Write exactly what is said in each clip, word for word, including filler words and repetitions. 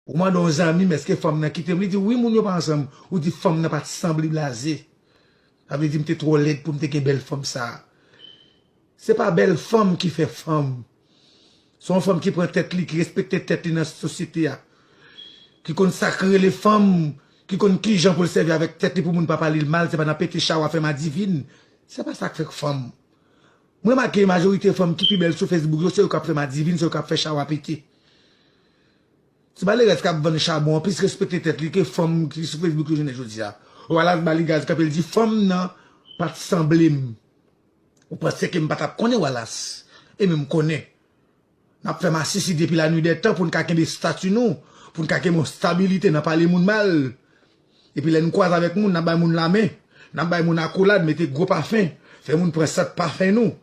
Ou mande yon zanmi m èske fanm nan kite m, li di wi, moun yo pa ansanm. Ou di fanm nan pa t sanble blaze. Sa vle di m te twò lèd pou m te gen bèl fanm sa a. Se pa bèl fanm ki fè fanm. Se yon fanm ki pran tèt li, ki respekte tèt li nan sosyete a. Ki konn sa k rele fanm, ki konn kijan pou l sèvi avèk tèt li pou moun pa pale l mal, se pa nan pete chawa fè madivin. Se pa sa k fè fanm. Mwen remake majorite fanm ki pi bèl sou Facebook yo, se yo k ap fè madivin, se yo k ap fè chawa pete. Ti malerèz k ap vann chabon an plis respekte tèt li ke fanm ki sou Facebook yo jounen jodi a. Wallace Baligaz kanpe l di fanm nan pa t sanble m. Ou panse ke m pa t ap konnen Wallace? Ebyen m konnen. N ap fè masisi depi lanui dè tan pou n ka kenbe estati nou, pou n ka kenbe yon stabilite nan pale moun mal. Epi lè nou kwaze avèk moun, n ap bay moun lamen, n ap bay moun akolad, mete gwo pafen, fè moun pran sant pafen nou.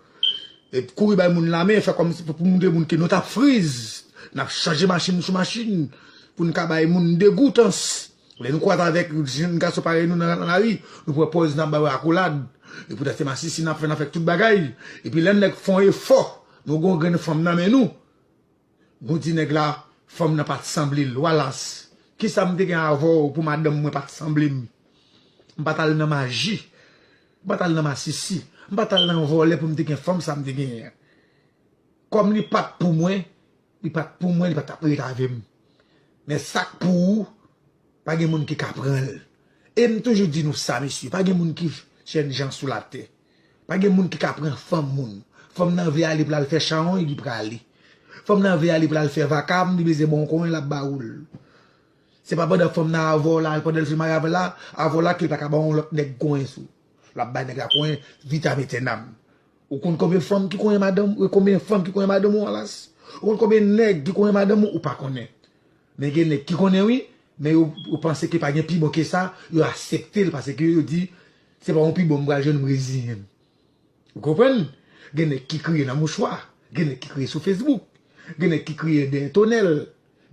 Epi kouri bay moun lamen, fè kòmsi pou, pou montre moun ke nou t ap friz. N ap chanje machin sou machin pou n ka bay moun degoutans. Lè nou kwaze avèk jenn gason parèy nou nan, nan lari, nou pran pòz n ap ba yo akolad. E poutan se masisi n ap fè, n ap fè tout bagay. Epi lè nèg fè yon efò, nou gen yon grenn fanm nan men nou, nou di nèg la, fanm nan pa t sanble l. Wallace, kisa m te gen avè w pou madanm mwen pa t sanble m? M pa t al nan maji. M pa t al nan masisi. M pa t al nan vòlè pou m te gen fanm sa m te genyen an. Kòm li pa t pou mwen, li pa t pou mwen, li pa t ap ret avè m. Men sa k pou ou, pa gen moun ki ka pran l. E m toujou di nou sa, mesye, pa gen moun ki jènjan sou latè. Pa gen moun ki ka pran fanm moun. Fanm nan vle ale pou l al fè chawony, li prale. Fanm nan vle ale pou l al fè vakam, li bezwen ba w yon konyen, l ap ba ou l. Se pa pandan fanm nan avè w la, pandan l fin marye avè w la, avè w la ke l pa ka ba yon lòt nèg konyen sou. L ap bay nèg la konyen vitam etènam. Ou konn konbyen fanm ki konyen madanm, ou konbyen fanm ki konyen madanm ou, Wallace? Ou konn konbyen nèg ki konyen madanm ou, ou pa konnen. Men gen nèg ki konnen wi, men yo, yo panse ke pa gen pi bon ke sa, yo aksepte l paske yo di, se pa yon pi bon m pral jwenn, m reziyen m. Ou konprann? Gen nèg ki kriye nan mouchwa, gen nèg ki kriye sou Facebook, gen nèg ki kriye dèyè tonèl,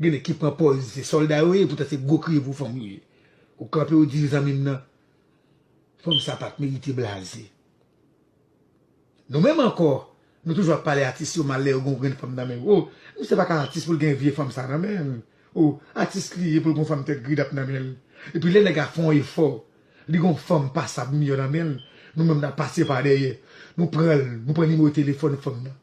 gen nèg ki pran pòz se sòlda yo ye, poutan se gwo kriye pou fanm yo ye. Ou kanpe ou di zanmi m nan, fanm sa pa t merite blaze. Nou menm ankò, nou toujou ap pale atis yo mal lè yo gen yon grenn fanm nan men yo. O, misye pa ka atis pou l gen vye fanm sa nan men l. O, atis li ye pou l gen yon fanm tèt gridap nan men l. Epi lè nèg la fè yon efò, li gen yon fanm pasab miyò nan men l, nou menm n ap pase pa dèyè. Nou pran l, nou pran nimewo telefòn fanm nan.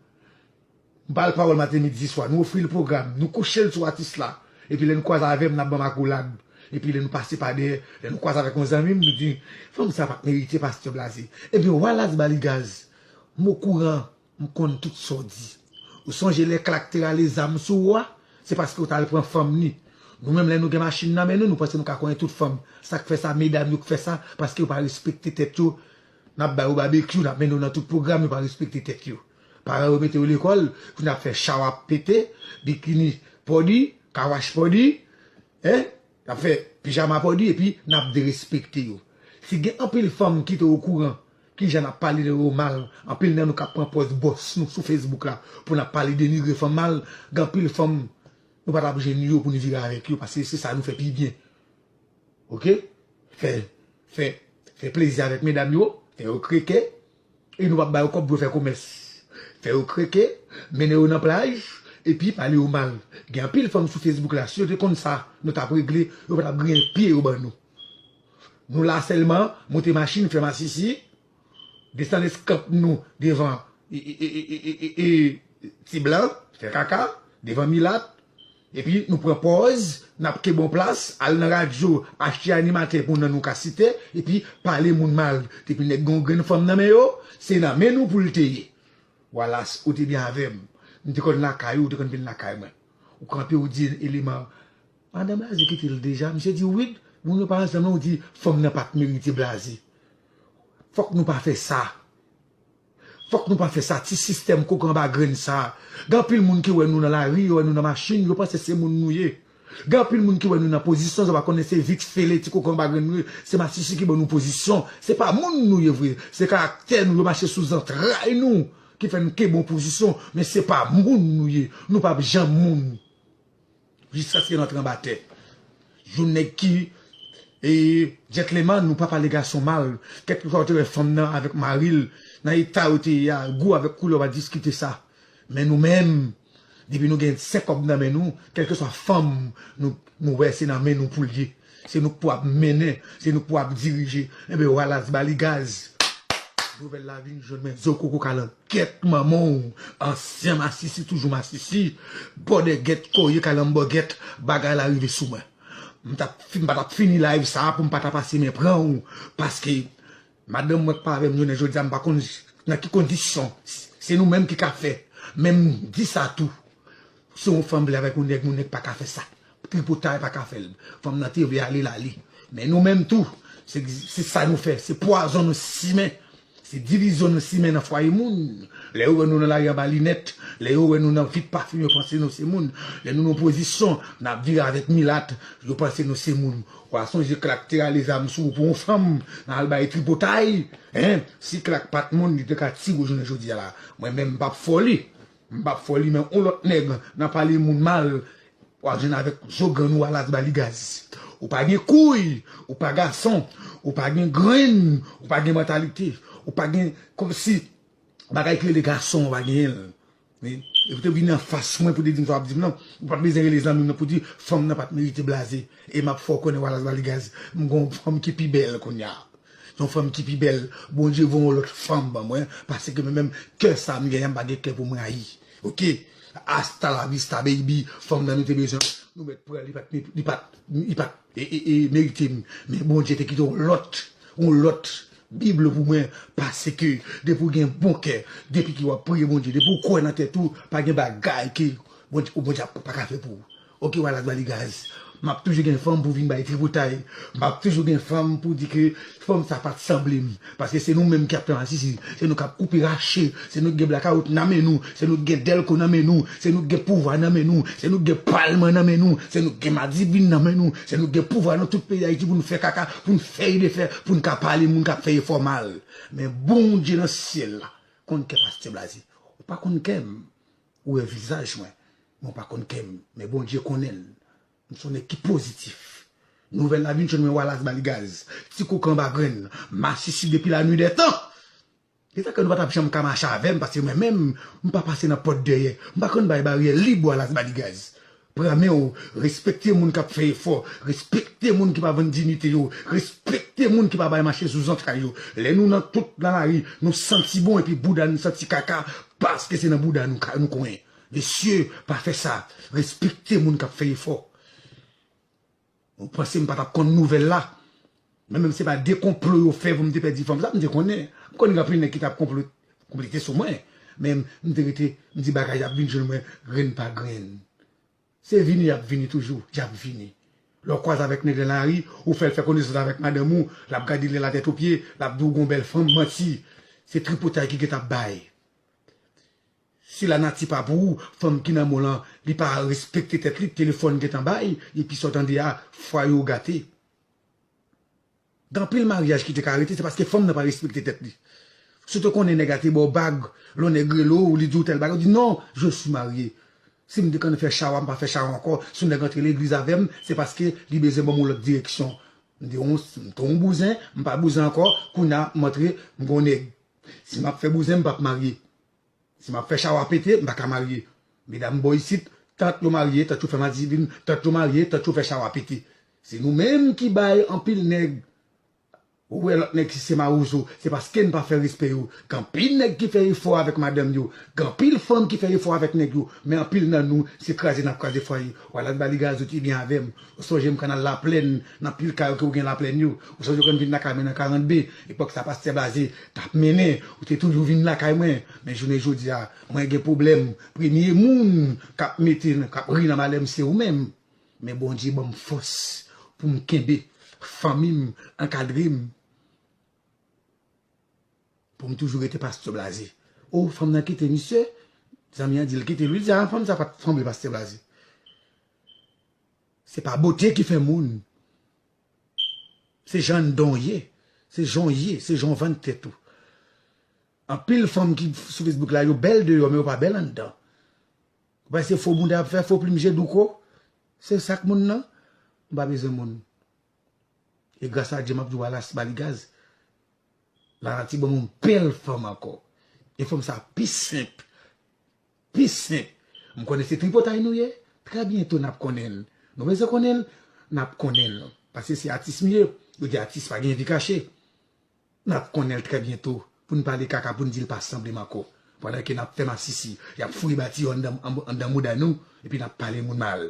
M ba l pawòl maten, midi, swa. Nou ofri l pwogram. Nou kouche l sou atis la. Epi lè n kwaze avè m, n ap ban m akolad. Epi lè nou pase pa dèyè, lè nou kwaze avèk yon zanmi m, nou di, fanm sa pa t merite pastè Blaze. Ebyen, Wallace Baligaz, m okouran, m konn tout sa w di. Ou sonje lè Clark te rale zam sou ou a? Se paske w t al pran fanm li. Nou menm, lè nou gen machin nan men nou, nou panse nou ka konyen tout fanm. Sa k fè sa, medam yo k fè sa, paske yo pa respekte tèt yo. N ap ba yo babekyou, n ap mennen yo nan tout pwogram, yo pa respekte tèt yo. Paran yo mete yo lekòl, pou n ap fè chawa pete, bikini pòdi, kawash pòdi, en, n ap fè pijama pòdi, epi n ap derespekte yo. Si gen anpil fanm ki te okouran kijan n ap pale de yo mal, anpil nan nou k ap pran pòz bòs nou sou Facebook la, pou n ap pale denigre fanm mal, gen anpil fanm, nou pa t ap jwenn yo pou n vire avèk yo, paske se sa nou fè pi byen. Oke? Fè, fè, fè plezi avèk medam yo, fè yo kreke, e nou p ap ba yo kòb pou yo fè komès. Fè yo kreke, mennen yo nan plaj, epi pale yo mal. Gen anpil fanm sou Facebook la, si yo te konn sa nou t ap regle, yo pa t ap griyen pye yo ban nou. Nou la sèlman, monte machin, fè masisi, desann eskanp nou devan e, e, e, e, e, e, e, ti blan, fè kaka, devan milat, epi nou pran pòz, n ap kenbe yon plas, al nan radyo, achte animatè pou non nou ka site, epi pale moun mal. Depi nèg gen yon grenn fanm nan men yo, se nan men nou pou l te ye. Wallace, ou te byen avè m. M te konn lakay ou, ou te konn vin lakay mwen. Ou kanpe, ou di eleman, madan Blaze kite l deja. Misye di, wi, moun yo pa ansanm non, ou di, fanm nan pa t merite Blaze. Fòk nou pa fè sa. Fòk nou pa fè sa, ti sistèm koke anba grenn sa. Gen anpil moun ki wè nou nan lari, yo wè nou nan machin, yo panse se moun nou ye. Gen anpil moun ki wè nou nan pozisyon, yo pa konnen se vit fele, ti koke anba grenn nou ye. Se masisi ki ban nou pozisyon. Se pa moun nou ye vre. Se karaktè nou, yo mache sou zantray nou, ki fè nou kenbe yon pozisyon. Men se pa moun nou ye. Nou p ap janm moun. Jiskaske n antre anba tè. Yon nèg ki, e, djètleman, nou pa pale gason mal. Kèlkeswa w te wè fanm nan avèk mari l, nan eta yo te ye a, gou avèk koulè, w pa diskite sa. Men nou menm, Depi nou gen senk kòb nan men nou, kèlkeswa fanm nou, nou wè se nan men nou pou l ye. Se nou k pou ap mennen, se nou k pou ap dirije. Enben, Wallace ba li gaz. Nouvèl la vin jwenn mwen, zo koko kalanbèt manman w, ansyen masisi, toujou masisi, bòdègèt, kòye kalanbògèt, bagay la rive sou mwen. M t ap, m pa t ap fini live sa a pou m pa ta pase men pran w, paske madanm mwen k pa avè m jounen jodi a, m pa konn nan ki kondisyon, se nou menm ki ka fè. Men m di sa tou, si yon fanm vle avèk yon nèg, yon nèg pa ka fè sa. Tripotay pa ka fè l. Fanm nan te vle ale, l ale. Men nou menm tou, se, se sa nou fè. Se pwazon nou simen. Se divizyon nou simen nan fwaye moun. Lè yo wè nou nan lari anba linèt, lè yo wè nou nan vit pafen, yo panse nou se moun. Lè nou nan pozisyon, n ap vire avèk milat, yo panse nou se moun. W a sonje Klak te rale zam sou ou pou yon fanm, nan al bay tripotay. Hein? Si Klak pa t moun, li te ka tire w jounen jodi a la. Mwen menm, m p ap fò li. M p ap fò li, men yon lòt nèg nan pale moun mal, w a jwenn avèk zo grann ou Wallace ba li gaz. Ou pa gen kouy, ou pa gason, ou pa gen grenn, ou pa gen mantalite, ou pa gen, kòmsi bagay ki rele gason, ou pa genyen l. Wi. E pou te vin anfas mwen pou te di m sa w ap di m nan, ou pa t bezwen rele zanmi m nan pou di fanm nan pa t merite blaze. E m ap fè w konnen Wallace ba li gaz, m gen yon fanm ki pi bèl kounye a. Se yon fanm ki pi bèl. Bondye voye yon lòt fanm ban mwen, paske mwen menm, kè sa m genyen, m pa gen kè pou m rayi. Oke? Hasta la vista, baby. Fanm nan nou te bezwen, nou mèt pran li, li pa t, li pa t, li pa t, e, e, e, merite m. Men Bondye te kite yon lòt, yon lòt Bib pou mwen, paske depi w gen bon kè, depi ke w ap priye Bondye, depi w kwè nan tèt ou, pa gen bagay ke Bondye, Bondye ap, pa ka fè pou ou. Oke, Wallace ba li gaz. M ap toujou gen fanm pou vin bay tripotay. M ap toujou gen fanm pou di ke fanm sa pa t sanble m. Paske se nou menm ki ap fè masisi. Se nou k ap koupe rache. Se nou ki gen blakawout nan men nou. Se nou ki gen dèlko nan men nou. Se nou ki gen pouvwa nan men nou. Se nou ki gen palman nan men nou. Se nou ki gen madivin nan men nou. Se nou ki gen pouvwa nan tout peyi Dayiti pou n fè kaka, pou n fè e defè, pou n ka pale moun k ap fè efò mal. Men Bondye nan syèl la konn kè Pastè Blaze. Ou pa konn kè m. Ou wè vizaj mwen, men w pa konn kè m, men Bondye konnen l. M se yon nèg ki pozitif. Nouvèl la vin jwenn mwen, Wallace ba li gaz. Ti kouk anba grenn, masisi depi la nuit des temps. Se sa ke nou pa t ap janm ka mache avè m, paske mwen menm, m pa pase nan pòt dèyè. M pa konn bay baryè lib, Wallace ba li gaz. Pran men w, respekte moun k ap fè efò, respekte moun ki pa vann diyite yo, respekte moun ki pa bay mache sou zantray yo. Lè nou nan tout nan lari, nou santi bon epi bouda nou santi kaka, paske se nan bouda nou ka, nou konyen. Mesye, pa fè sa. Respekte moun k ap fè efò. Ou panse m pa t ap konn nouvèl la? Mwen menm se pa de konplo yo fè pou m te pèdi fanm sa, m te konnen. M konn gen anpil nèg ki t ap konplo, konplete sou mwen. Men m te rete, m di bagay ap vin jwenn mwen grenn pa grenn. Se vini y ap vini toujou, y ap vini. Lè w kwaze avèk nèg nan lari, ou fè l fè konesans avèk madanm ou, l ap gade lè latèt o pye, l ap di w gon bèl fanm, manti. Se tripotay ki gentan ap bay. Si lanati pa pou ou, fanm ki nan men w lan, li pa respekte tèt li, telefòn gentan bay, epi sa w tande a, fwaye w gate. Gen anpil maryaj ki te ka rete, se paske fanm nan pa respekte tèt li. Si w te konnen nèg la te ba w bag, lè yon nèg rele w, li di w tèl bagay, ou di, "Non, je suis marié." Si m te konn fè chawa, m pa fè chawa ankò. Si yon nèg antre legliz avè m, se paske li bezwen ban m yon lòt direksyon. M te yon, m te yon bouzen, m pa bouzen ankò, kounye a m antre, m gon nèg. Si m ap fè bouzen, m p ap marye. Si m ap fè chawa pete, m pa ka marye. Medam bò isit, tant yo marye, tant yo fè madivin, tant yo marye, tant yo fè chawa pete. Se nou menm ki bay anpil nèg. Ou wè lòt nèg ki se mawozo, se paske n pa fè respè yo. Gen anpil nèg ki fè efò avèk madanm yo. Gen anpil fanm ki fè efò avèk nèg yo. Men anpil nan nou, se kraze n ap kraze fwaye. Wallace ba li gaz, ou te byen avè m. Ou sonje m konn al Laplèn, nan pil kay yo ke ou gen Laplèn yo. Ou sonje w konn vin lakay mwen nan karant B, epòk sa Pastè Blaze t ap mennen, ou te toujou vin lakay mwen. Men jounen jodi a, mwen gen pwoblèm. Premye moun k ap mete, k ap ri nan malè m, se ou menm. Men Bondye ban m fòs pou m kenbe fanmi m, ankadre m. Pou m toujou rete Pastè Blaze. O, fanm nan kite misye. Zanmi an di l kite l. Li di, "A, fanm sa pa t sanble Pastè Blaze." Se pa bote ki fè moun. Se jan anndan w ye. Se jan w ye. Se jan w vann tèt ou. Anpil fanm ki sou Facebook la, yo bèl deyò, men yo pa bèl anndan. Ou pa se fo bouda y ap fè, fo plim je douko. Se sa k moun nan. M pa bezwen moun. E gras a Dye, m ap di w Wallace ba li gaz. Lanati ban m yon bèl fanm ankò. E fanm sa pi senp. Pi senp. M konnen se tripotay nou ye. Trè byento n ap konnen l. Nou bezwen konnen l, n ap konnen l. Paske se atis m ye. Yo di atis pa gen vi kache. N ap konnen l trè byento pou n pale kaka, pou n di l pa sanble m ankò. Pandan ke n ap fè masisi, y ap foure bati yo anndan, anndan mouda nou, epi n ap pale moun mal.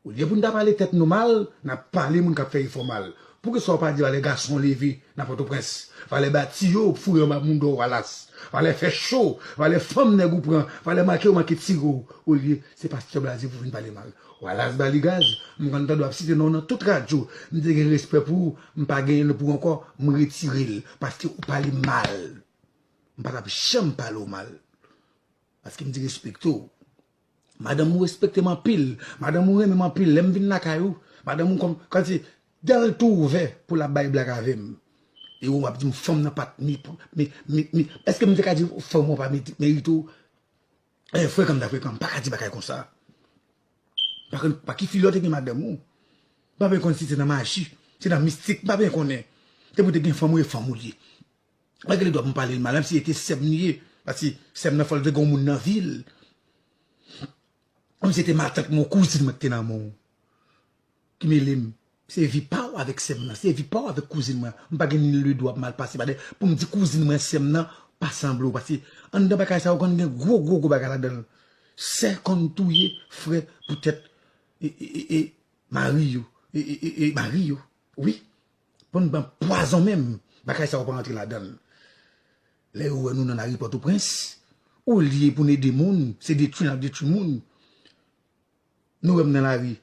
Olye pou n ta pale tèt nou mal, n ap pale moun k ap fè efò mal. Poukisa w pa di valè gason leve nan Pòtoprens? Valè bati yo foure anba mouda w Wallace. Valè fè cho, valè fanm nèg ou pran, valè make yo make tire w. Olye, se pastè Blaze pou vin pale mal. Wallace Baligaz, m konn tande w ap site non w nan tout radyo. M te gen respè pou ou, m pa genyen l pou ou ankò, m retire l. Paske ou pale m mal. M pa t ap janm pale w mal. Paske m te respekte w. Madanm ou respekte m anpil. Madanm ou renmen m anpil. Lè m vin lakay ou, madanm ou kòm, kòmsi dan l tou ouvè pou l ap bay blag avè m. E ou ap di m fanm nan pa t ni pou, mi, mi, mi. Èske m te ka di fanm ou pa mete, merite w? Eh, frekan m ta frekan, m pa ka di bagay konsa. M pa konn pa ki fi lè w te gen madanm ou. M pa byen konn si se nan maji, se nan mistik, m pa byen konnen. Depi w te gen fanm ou, e fanm ou l ye. Malgre ledwa pou m pale l mal, menm si se te sè m li ye, paske sè m nan fò l te gen yon moun nan vi l. Menm si se te matant mwen, kouzin mwen ki te nan men w, ki mele m. Se vi pa w avèk sè m nan, se vi pa w avèk kouzin mwen. M pa gen ni ledwa pou m al pase, pa de, pou m di kouzin mwen, sè m nan, pa sanble w. Paske anndan bagay sa yo konn gen gwo, gwo, gwo bagay ladan l. Sè konn touye frè poutèt e, e, e, e, mari yo. E, e, e, e, mari yo. Wi. Konn ban pwazon menm. Bagay sa yo pa rantre ladan l. Lè yo wè nou nan lari Pòtoprens, olye pou n ede moun, se detwi n ap detwi moun. Nou wè m nan lari,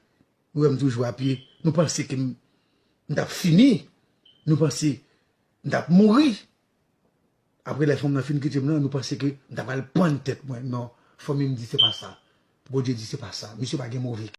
nou wè m toujou apye, nou panse ke m, m t ap fini, nou panse m t ap mouri. Apre lè fanm nan fin kite m nan, nou panse ke m ta pral pann tèt mwen. Non, fanmi m di se pa sa. Bondye di se pa sa. Misye pa gen move